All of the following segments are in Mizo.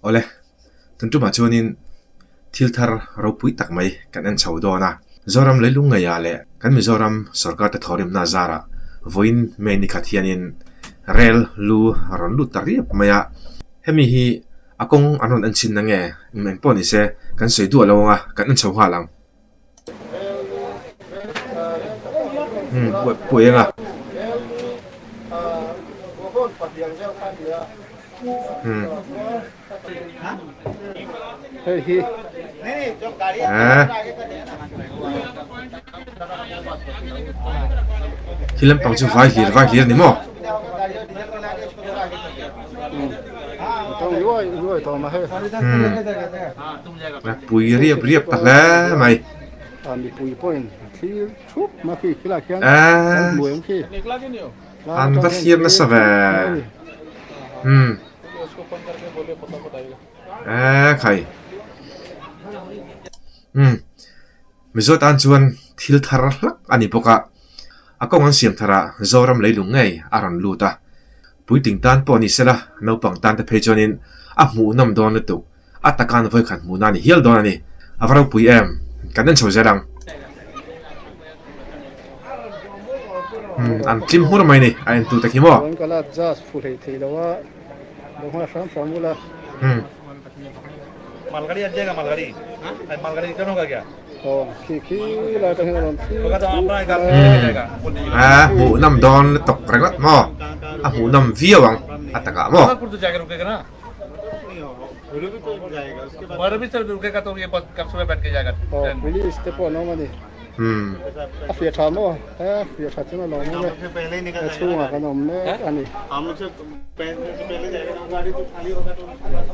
Awle, tun tumah chuanin thil thar ropui tak mai kan en chho dawn a. Zoram leilung ngeiah leh kan Mizoram sorkar te thawhrimna zarah vawiin May ni khat hianin rel lu a rawn lut ta riap mai a. Hemi hi a kawng an rawn en chhin na nge eng pawh ni se kan sawi duah lo ang a, kan en chho nghal ang. Pui eng a. Thil lampang chu vai hlir vai hlir a ni maw? Pui riap riap ta hle mai. An va thlir nasa ve. Khai. Mizo tan chuan thil thar hlak a ni bawk a, a kawng an siam thar ah Zoram leilung ngei a rawn lut a. Puitling tan pawh ni sela, naupang tan te phei chuanin a hmuhnawm dawn lutuk, a takan vawikhat hmuhna a ni hial dawn a ni. A va ropui em? Kan en chho zel ang. Umm an tlim hmur mai a ni, a entu te khi maw? Umm. A hmuhnawm dawn lutuk ringawt maw? A hmuhnawm viau ang a takah maw?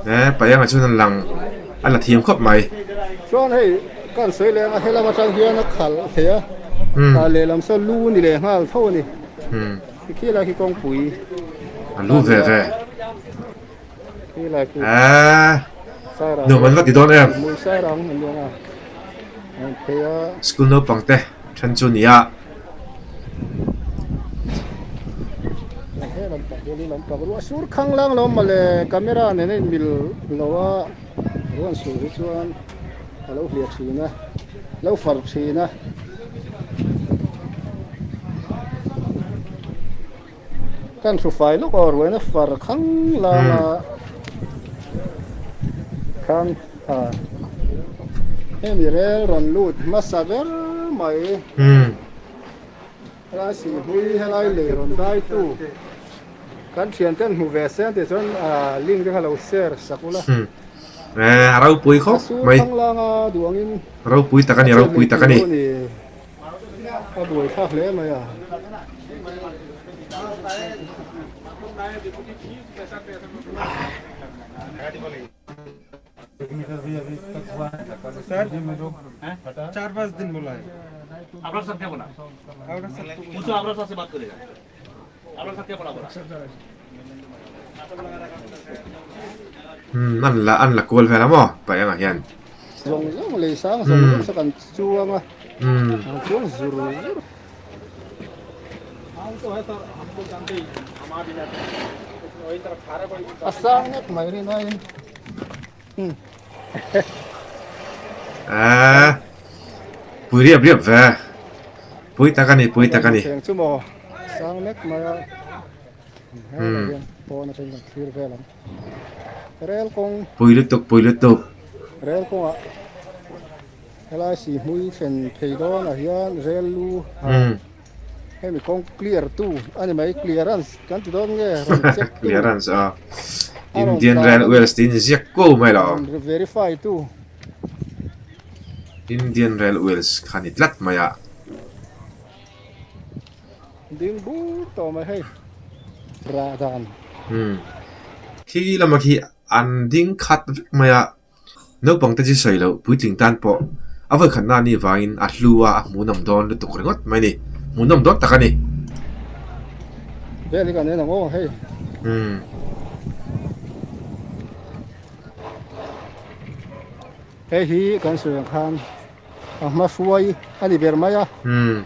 He paianga chuan an lang a la thiam khawp mai. Chuan hei kan sawi leh anga helam atang hian a khalh thei a, ah lehlam saw lu ni leh nghal tho a ni. Khi lai khi kawngpui A lu ve ve. Eee nuam an va ti dawn em? School naupang te then chu nia. Sur khang lang lo mawle camera nen a in mil lo a ruan sur hi chuan a lo hliah thin a lo far thin a. Kan hru fai lawk aw ruaina far khang lang a khan a hemi rel rawn lut hmasa ber mai helai sihmui helai lei rawn dai tu kan thian ten hmu ve se tih chuan link te kha lo share sak ula a ropui khawp mai a sur khang lang a duangin ropui tak a ni ropui tak a ni. A buai thlak hle mai a. Umm an la an la kual vel a maw paih angah hian. Zawng zawng lei sang zawng zawng saw kan chuang a an chuang zur zur. A sang ngawt mai rin aiin. Eee pui riap riap ve pui tak a ni pui tak a ni. Thleng chu maw sang mek mai a helai hian pawn atangin kan thlir vel ang rel kawng pui lutuk pui lutuk rel kawngah helai sihhmui thlen phei dawnah hian rel lu hemi kawng clear tu a ni mai clearance kan ti dawn nge rawn check tu clearance a Indian Railways tiin ziak ko mai lo rawn verify tu Indian Railways kha ni tlat mai a ding bur tawh mai hei rah dan khi lama khi an ding khat vek mai a. Naupang te chu sawi loh puitling tan pawh a vawikhatna a nih vangin a hlu a, a hmuhnawm dawn lutuk ringawt mai a ni. Hmuhnawm dawn tak a ni. Vel hi kan en ang aw hei. Umm. Hei hi kan sawi ang khan a hma hruai a ni ber mai a. Umm.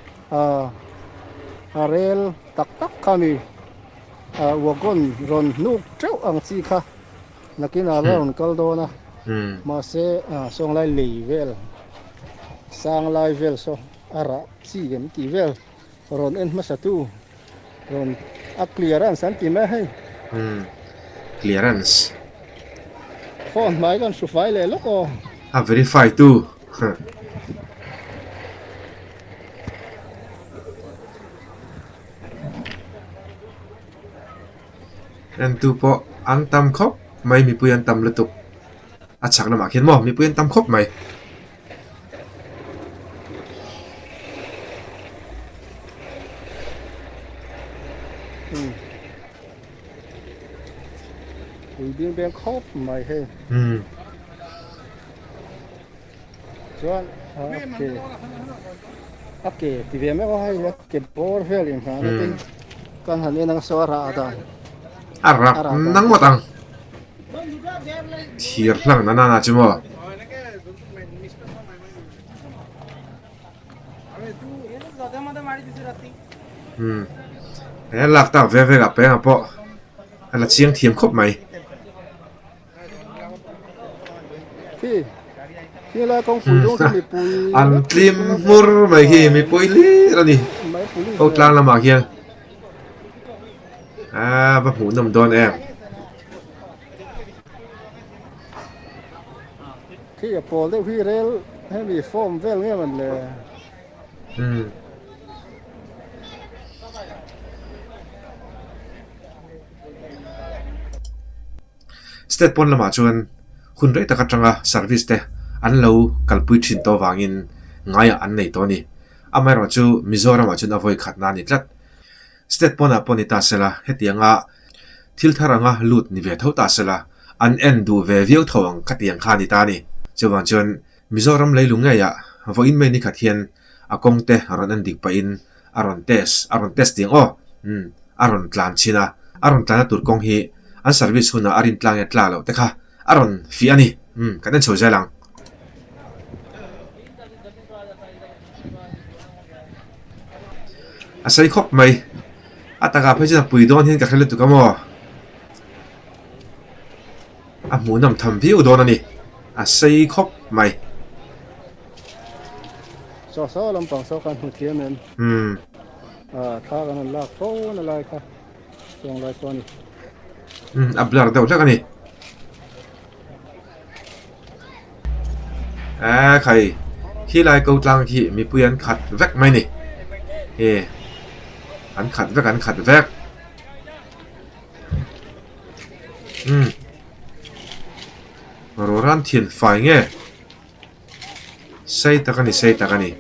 A rel tak tak kha a ni. Wagon rawn hnuk teuh ang chi kha. Nakinah la rawn kal dawn a, mahse sawnglai lei vel, sanglai vel saw a rah chi em tih vel rawn en hmasa tu rawn a clearance an ti mai a hei. Clearance. Phone hmai kan hru fai leh lawk aw. A verify tu. Entu pawh an tam khawp mai mipui an tam lutuk a chhak lamah khian maw mipui an tam khawp mai. Pui bing beng khawp mai hei. Chuan a ke a ke ti ve mek a hei a ke bawr vel in hna te kan han en ang saw a rah dan a rah nang ngawt ang thir hlang na nana chu maw um he lak tak ve vel ah peng ah pawh a la chiang thiam khawp mai. An tlim hmur mai hi mipui hlir a ni ho tlang lamah hian aaa va hmuh nawm dawn em. Umm. State pawn lamah chuan hun rei tak atanga service te an lo kalpui thin tawh avangin ngaiah an nei tawh a ni. Amaherawh chu Mizoramah chuan a vawi khatna a ni tlat. State pawnah pawh ni ta sela hetianga thil thar anga lut ni ve tho ta sela an en duh ve viau tho ang khatiang kha a ni ta a ni. Chuvang chuan Mizoram leilung ngeiah vawiin mai nikhat hian a kawng te a rawn en dik pahin a rawn test a rawn test ding aw umm a rawn tlan chhin a a rawn tlanna tur kawng hi an service hunah a rin tlang nge tla loh te kha a rawn fiah a ni umm kan en chho zel ang. A sei khawp mai a takah phei chuan a pui dawn hian ka hre lutuk a maw. A hmuhnawm tham viau dawn a ni, a sei khawp mai. Saw saw lampang saw khan hmu thiam em? Umm. Ah, thla kan han lak fo na lai kha chuang lai saw a ni. Umm, a blur deuh hlek a ni. Eee khai, khi lai ko tlang khi mipui an khat vek mai ni. He, an khat vek an khat vek. Umm Rawran thian fai nge sei tak a ni sei tak a ni.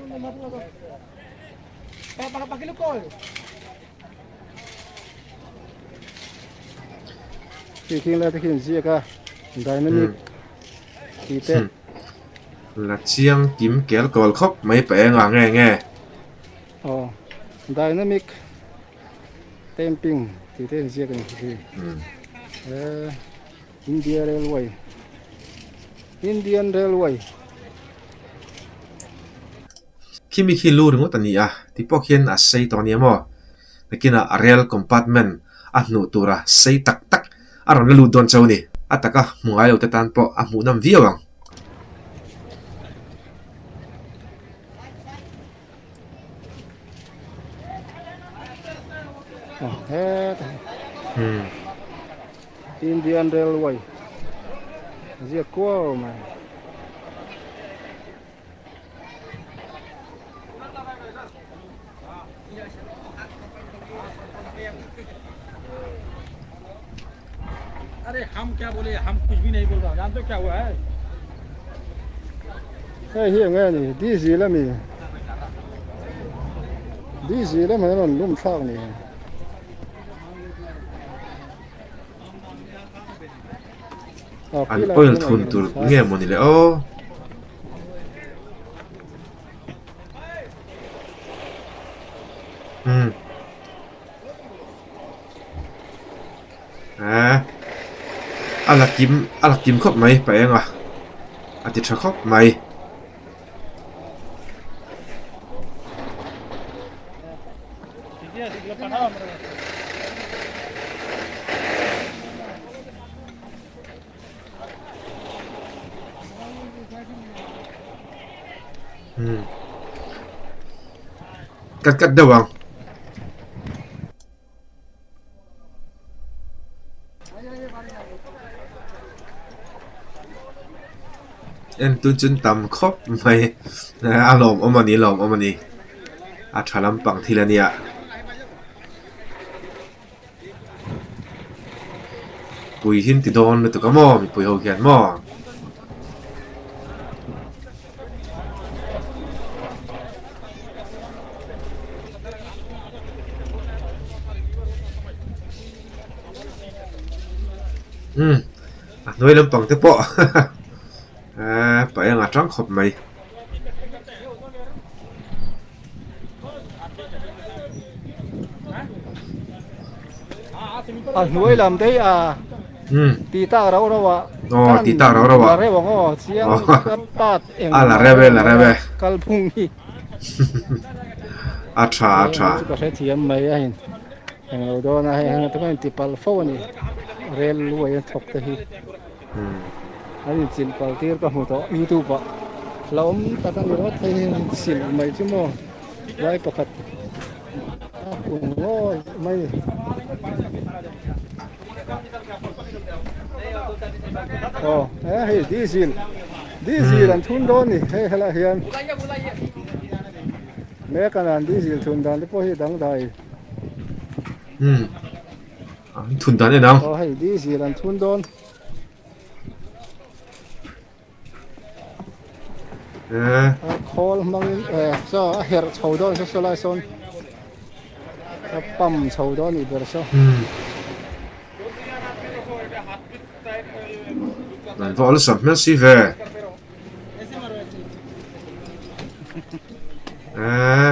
Khi khing lai te khi an ziak a dynamic tih te. La chiang kim kel kawl khawp mai pa eng ah nge nge. Aw dynamic. Camping tih te inziak a ni hi he India Railway Indian Railway. Khimi khi lu ringawt a ni a ti pawh khian a sei tawh a ni maw? Nakinah a rail compartment a hnuh tura sei tak tak a rawn la lut dawn chauh a ni. A taka hmu ngai lo te tan pawh a hmuh nawm viau ang. Indian Railway ziak kuau mai. Hei hi eng nge ni diesel a mi diesel a mi rawn lum thlak ni. An oil thun tur nge maw ni le aw. Umm. Eee a la kim a la kim khawp mai pa eng a a ti tha khawp mai. Umm kat kat deuh ang. En tun chu tam khawp mai a lawmawm a ni lawmawm a ni a tha lampang thil a nia. Pui hi an ti dawn lutuk a maw mipui ho hian maw. Umm a hnuai lampang te pawh eee paih anga tang khawp mai. A hnuai lam te hi a ti tak rau rau a aw ti tak rau rau a la reuh ang aw chiang ka pat eng a la reuh e la reuh e kal phung hi a tha a tha ka hre thiam mai a in eng lo dawn a hei heng te pawh in ti palh fo a ni rel luai a thawk te hi. An inchilh pal tir ka hmu tawh youtube ah la awm tak a ni rawt hei hi inchilh mai chu maw lai pakhat a kun ngawi mai a ni. Aw he hei diesel diesel an thun dawn a ni hei helaiah hian mek a nan diesel thun dan te pawh hi a dangdai. An thun dan en ang. Aw hei diesel an thun dawn. Eh. A khawl hmangin eh saw a herh chho dawn saw saw lai sawn a pump chho dawn nih ber saw. Hmm. An va awlsam hmel si ve. Eh.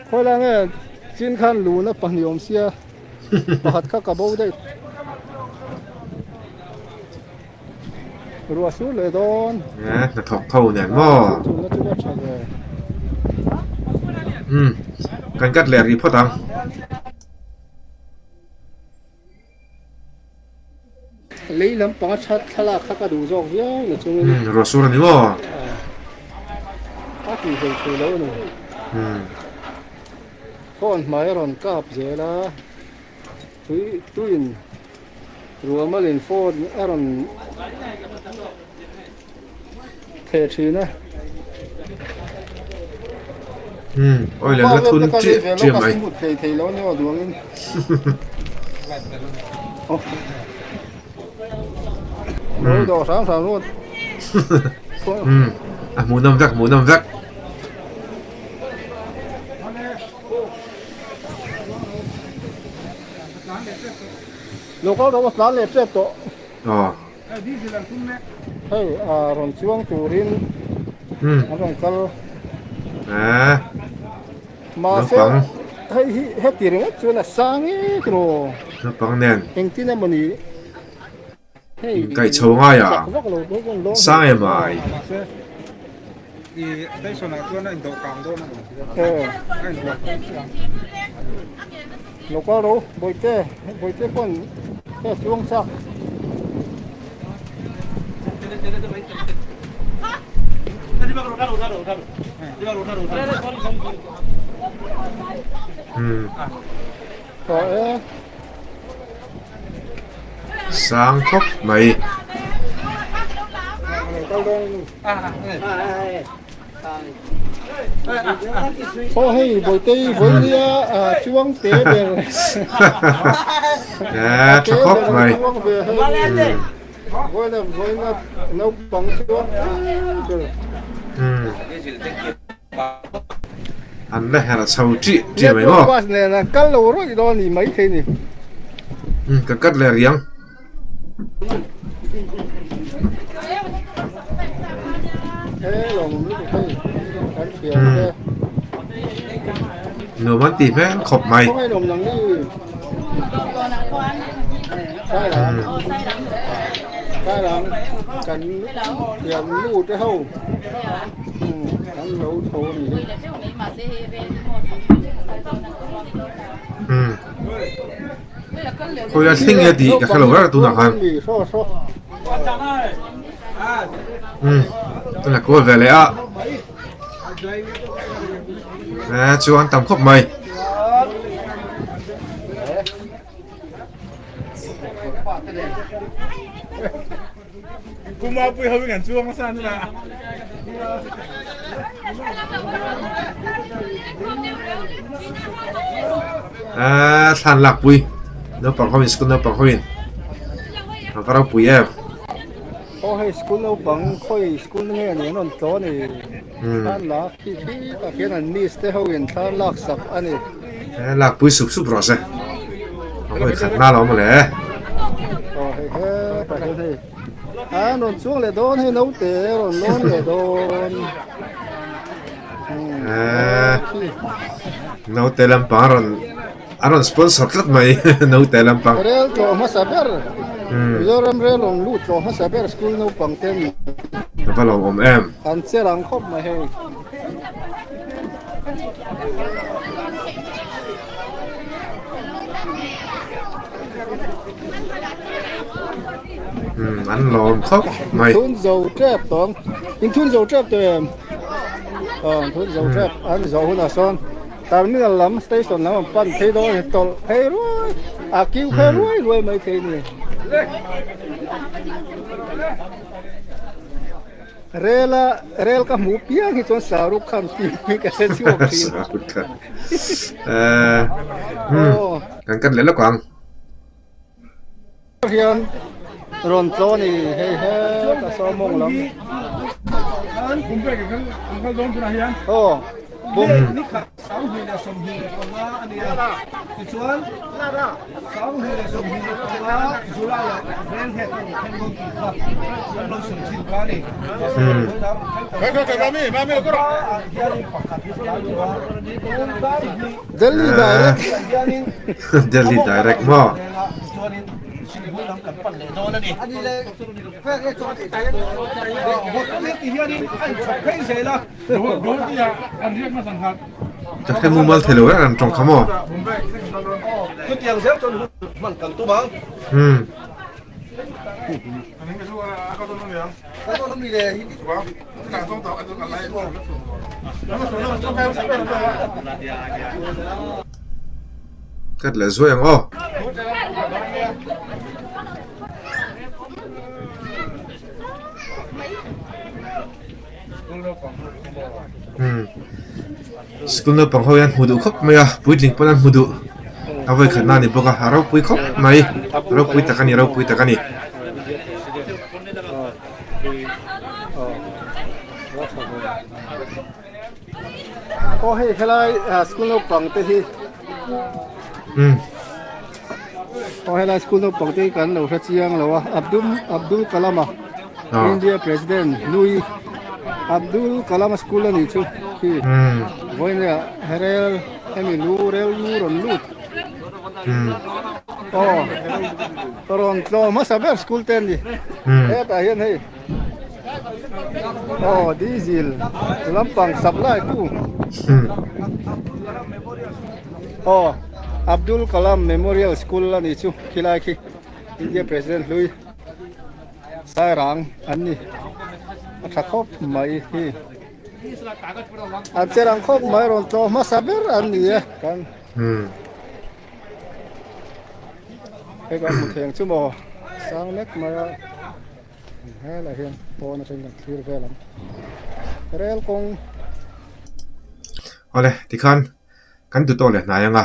Khawilai nge chin khan luna pahnih awm sia pakhat kha ka bo daih. Ruah sur leh dawn. Eh hnathawk tho nen maw. Thunna chu a tha ve. Umm kan cut leh rih phawt ang. Lei lampang a that thlalak kha ka duh zawk viau na chungin. Umm ruah sur a ni maw? A tih hlei thei lo a ni. Umm. Phone hmai a rawn kap zel a, tui tuin ruah malin phone a rawn theh thin a. Umm oil an la thun chiah chiah mai. Thei thei lo ni aw duangin. Lo dawh hram hram rawt. Umm a hmuhnawm vek hmuhnawm vek. Lo kal rawh a tlan leh tep tawh. Aw. Hei a rawn chuang turin an rawn kal. Eh. Mahse hei hi heti ringawt chuan a sang ek rawh. Naupang nen. Engtin emawni hei. Kaih chho ngai a. Sang em ai. Lo kal ro bawihte bawihte pawn hei a chuang chak. Sang khawp mai. Aw hei Bawitei vawinia chuang te ber Eh tha khawp mai. Vawina vawina naupang chuang te ber. An la herh chho tih tih mai maw. Bus nen an kal lo rawih dawn ni maithei ni. Ka cut leh riang. Nuam an tih hmel khawp mai. Khawi a thleng nge tih ka hre lo ber tunah khan. Umm an la kual ve leh a eh chu an tam khawp mai. Ahh thlan lakpui naupang ho in school naupang ho in a va ropui em. Aw hei school naupang khawi school nge ni an rawn tlaw a ni thlan lak khi khi tak hian an miss te ho in thlan lak sak a ni. Lakpui sup sup rawh se a vawi khat na lo maw le. Aw hei hetah hian hei an rawn chuang leh dawn hei naute rawn lawn leh dawn. Naute lampang a rawn a rawn sponsor tlat mai naute lampang. Rel tlawh hmasa ber Mizoram rel rawn lut tlawh hmasa ber school naupang te ni. A va lawm awm em. An che rang khawp mai hei. Umm an lawm khawp mai. Thun zo tep tawng. In thun zo tep tawh em? Aw an thun zo tep an zawh hunah sawn terminal lam station lam an pan phei dawn a ni tawlh phei ruai a kiu phei ruai ruai mai thei a ni. Rel a rel ka hmuh piang hi chuan Shahrukh Khan tih hi ka hre chhuak thin. Shahrukh Khan. Aw. Kan kat leh lawk ang. Hian rawn tlaw a ni hei heta sawmawng lam. Aw bum. Delhi direct. Delhi direct maw? Ka hre mumal thei lo reng an tawng kha maw? Umm. Cut leh zuai ang aw. Umm school naupang ho hian hmu duh khawp mai a puitling pawn an hmu duh a vawi khat na a ni bawk a a ropui khawp mai ropui tak a ni ropui tak a ni. Aw hei helai school naupang te hi umm aw helai school naupang te hi kan lo hre chiang lo a Abdul Abdul Kalam a India president nui Abdul Kalam a school a nih chu khi vawiin ah rel hemi lu rel lu rawn lut aw rawn tlawm hmasa ber school te an ni hetah hian hei. Aw diesel lampang supply tu aw Abdul Kalam Memorial School a nih chu khilai khi India President hlui Sairang an ni a tha khawp mai hi an che rang khawp mai rawn tlawh hmasa ber an ni e kan hei kan hmu theng chu maw sang lek mai a. Helai hian pawn atangin kan thlir vel ang. Rel kawng. Awle, tikhan kan duhtawk leh hnai anga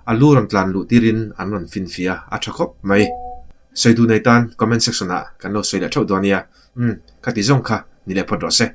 a lu rawn tlan luh tirin an rawn finfiah a, a tha khawp mai. Sawi duh nei tan comment section ah kan lo sawi leh theuh dawn nia. Umm, khati zawng kha ni leh phawt rawh se.